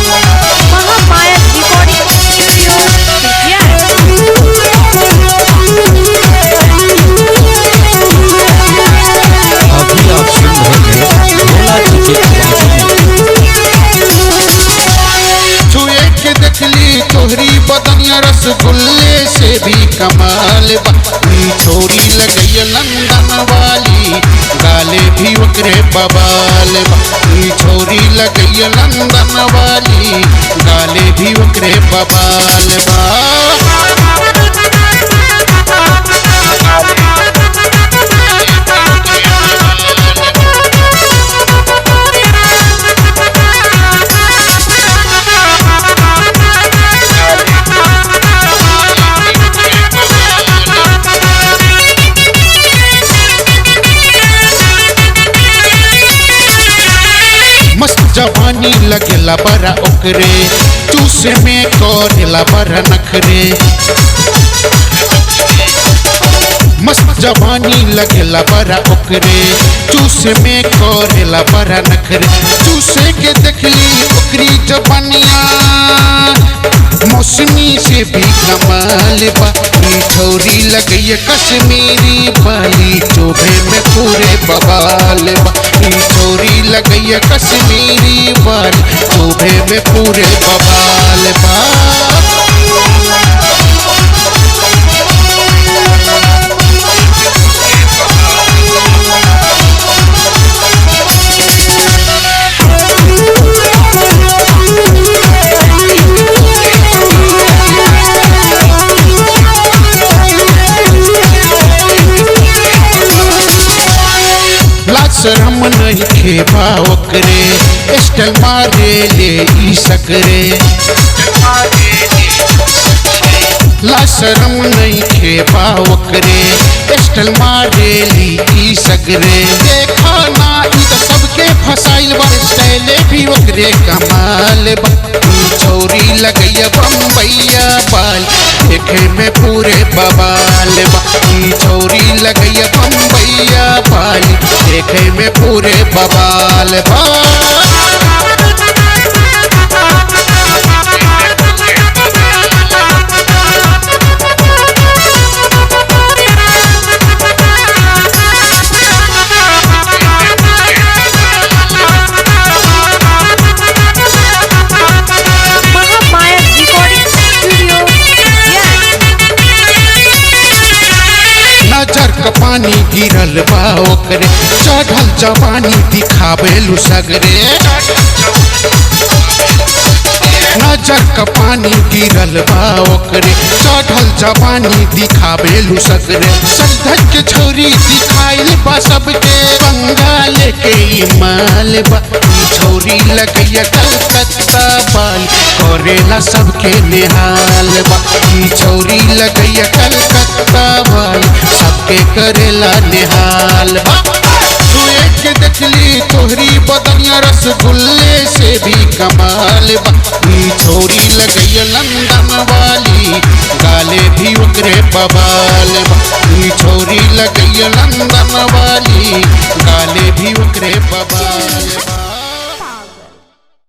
Mahamaya Recording Studio, PTR. अभी आप सुन रहे हैं भोला जी के आवाज़ में। छुए के देखली तोहरी बदनिया रसगुल्ले से भी कमाल बा। ई छोरी लगैया लंदन वाली, गाले भी ओकरे बबाल बा। ई छोरी लगैया लंदन वाली, गाले भी ओकरे बबाल बा। मस्त जवानी लगेला बड़ा ओकरे, चूसे में करेला बड़ा नखरे। मस्त जवानी लगेला बड़ा ओकरे, चूसे में करेला बड़ा नखरे। चूसे के देखली ओकरी जवानिया, मौसमी से भी कमाल बा। ई छोरी लगैया कश्मीरी वाली, चोभे में पूरे बवाल बा। ई छोरी लगैया कश्मीरी वाली, चोभे में पूरे बवाल बा। लाज शरम नहीं खेबा ओकरे, स्टाइल मारे ले ई सकरे। लाज शरम नहीं खेबा ओकरे, स्टाइल मारे ली ई सगरे। देखा ना ई त सबके फसाइल बा, स्टाइले भी ओकरे कमाल बा। ई छोरी लगैया बम्बैया बाल, देखे में पूरे बवाल बा। ई छोरी लगैया बम्बैया बाल, देखे में पूरे बवाल बा। Mahamaya Recording Studio, PTR. नजर क पानी गिरल बा ओकरे, चढ़ल जवानी दिखावेलु सगरे। नजर क पानी गिरल बा ओकरे, चढ़ल जवानी दिखावेलु सगरे। सजधज के छोरी दिखाइल बा सबके, बंगाल के ई माल बा। ई छोरी लगैया कलकत्ता बाल, करेला सबके निहाल बा। ई छोरी लगैया कलकत्ता बाल, सबके करेला निहाल बा। छुए के देखली तोहरी बदनिया रसगुल्ले से भी कमाल बा। ई छोरी लगैया लंदन वाली, गाले भी ओकरे बवाल बा। ई छोरी लगैया लंदन वाली, गाले भी ओकरे बवाल बा।